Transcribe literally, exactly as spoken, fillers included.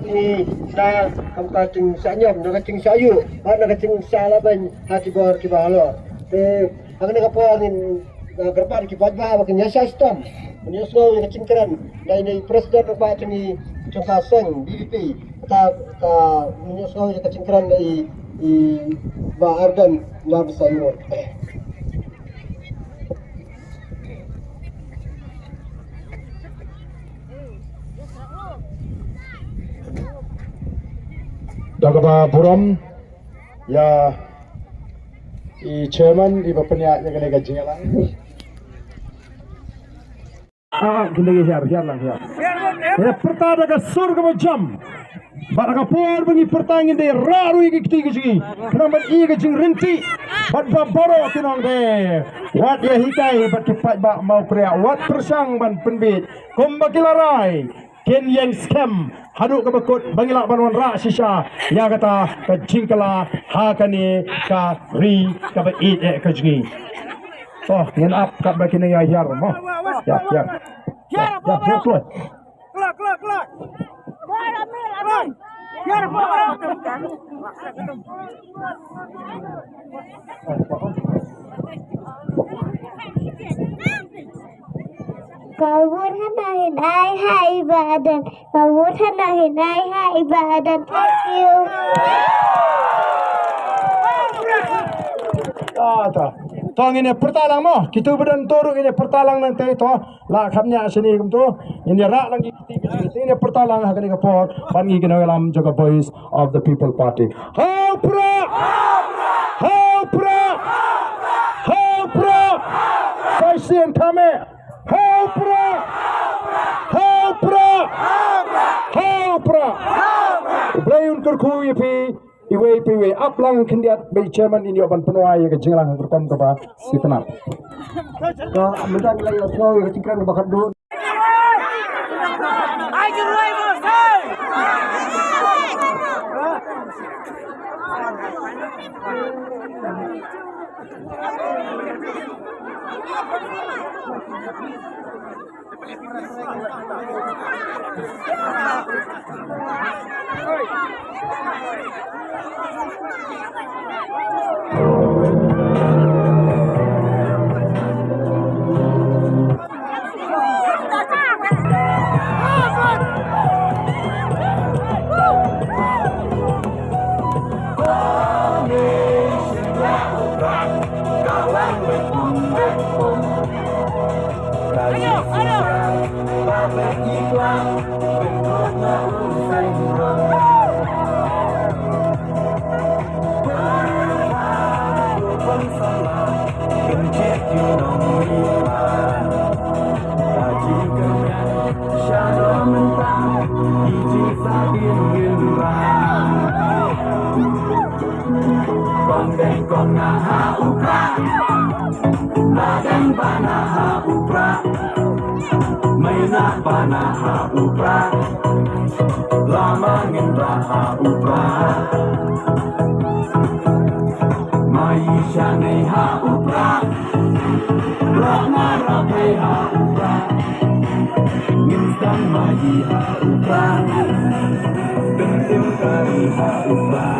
Ni na kam ka jingshah ñiom, na ka jingshah ïuh, bad na ka jingshah lah ban ha ki bor kiba halor. Te ha kane ka por ngin, uh, kyrpad ki paidbah ba kin ïa shah shitom, ban ïohsngew ïa ka jingkren na ine i president ba jong i jong ka seng B B P. Kata ka, ban ïohsngew ïa ka jingkren na i, i Bah Ardent Mawsynram. Da kaba burom ïa i chairman iba pynïaid ïa kane ka jingïalang. Ah, ah, kynda ki hiar, hiar lang, hiar. Ïa pyrta da ka sur kaba jam. Bad ha ka por ba ngi pyrta ngin da rah ruh ïa ki kti ki jong ngi. Khnang ban ïa ka jingryntih. Bad ba baroh ki nongdie. Wat ïa hikai bad ki paidbah Mawkyrwat. Wat pyrshang ban pynbeit. Kumba ki la rai. Kin ïeng skhem haduh kaba kut ba ngi lah ban wanrah shisha ïa kata ka jingkylla ha kane ka ri kaba ïeit eh ka jong ngi. To ngin ap katba kin ïa hiar mo. Hiar, hiar. Hiar, hiar, hiar kloi. Ka wut hana hin ai ha i Bah Ardent. Ka wut hana hin ai ha i Bah Ardent. Thank you. Ah, ta. To ngin ïa pyrta lang mo. Kitu ba don to ruh ngin ïa pyrta lang nangta to. La kham nia sini kumtu. Ngin ïa rah lang ki kti ki jong ngi, ngin ïa pyrta lang ha kane ka por ban ngi kynnoh ïalam jong ka Voice of the People Party. Ha u Prah! Ha u Prah! Ha u Prah! Sa shisien kham eh. Ha u Prah! Ha u Prah! Ha u Prah! U Blei un kyrkhu ïa phi. Iwei pa iwei, ap lang khyndiat ba i chairman in ïoh ban pynwai ïa ka jingïalang ha ka rukom kaba itynnad. Ka mynta ngi la ïohsngew ïa ka jingkren kaba khatduh. Ban deng kong nga ha u Prah. Ba deng bana ha u Prah. Mai na bana ha u Prah. Lama ngin rah ha u Prah. Mai shane ha u Prah. Rah ma rah pei ha u Prah. Ngin sdang ma yi ha u Prah. Dang tim kari ha u Prah.